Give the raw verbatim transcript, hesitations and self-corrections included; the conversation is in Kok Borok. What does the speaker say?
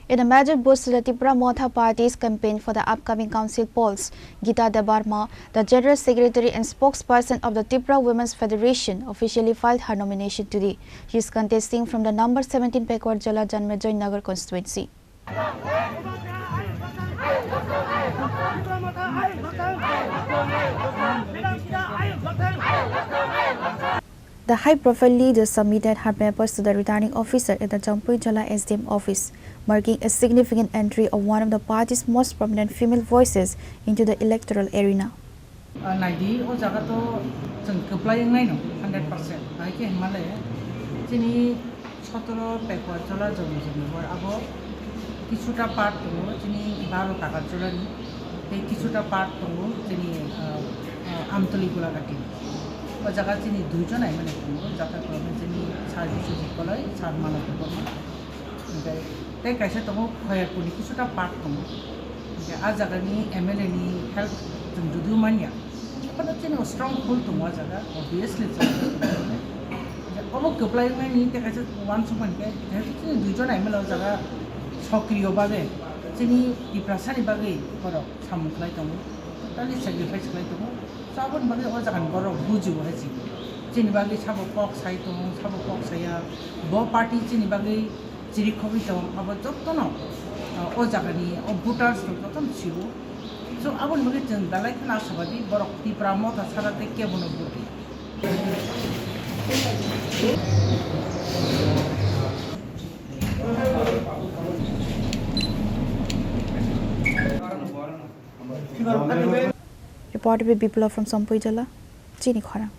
In a major boost to the Tipra Motha Party's campaign for the upcoming council polls, Gita Debbarma, the General Secretary and spokesperson of the Tipra Women's Federation, officially filed her nomination today. She is contesting from the number seventeen Pekwarjala Janmejoy Nagar constituency. The high-profile leader submitted her papers to the returning officer at the Jampui Jala S D M office, marking a significant entry of one of the party's most prominent female voices into the electoral arena. Ah, naidi, o jaga to chwng kwplai wngnai no, hundred percent. Bahai khe hwnmale, chini sotoro Pekwarjala Janmejoy Nagar abo kisuta part tongo, chini baro Takarjalani, tei kisuta part tongo, chini, ah, ah, Amtoli Gulagati. O jaga chini duijon aimani tongo, jata kwrwngkhe chini Sir Biswajit Koloi, Sir Manoj Debbarma. Hingke tei kaisa tongo, Khoyerpurni kisuta park tongo. Hingke ah jagani M L A ni help chwng judu manya. Ekheno chini strong pull tongo ah jaga, obviously chwng. Obo kwplai wngnai ni tei kaisa uansukmani khe, jehetu chini duijon M L A o jaga sokriyo bagwi, chini Tiprasani bagwi borok samung khlai tongo, totally sacrifice khlai tongo. So, aboni bagwi o jagani borok bujibo hai se. Chini bagwi sabo kok sai tongo, sabo kok saya. Bo party chini bagwi chiri khogwi tongo, abo jottono, uh, o jagani, o voters rok jottono siwo. So, aboni bagwi chwng belai kheno ashabadi borok Tipra Motha sara tei kebono vote. Reported by Biplab from Jampui Jala, Chini Khorang.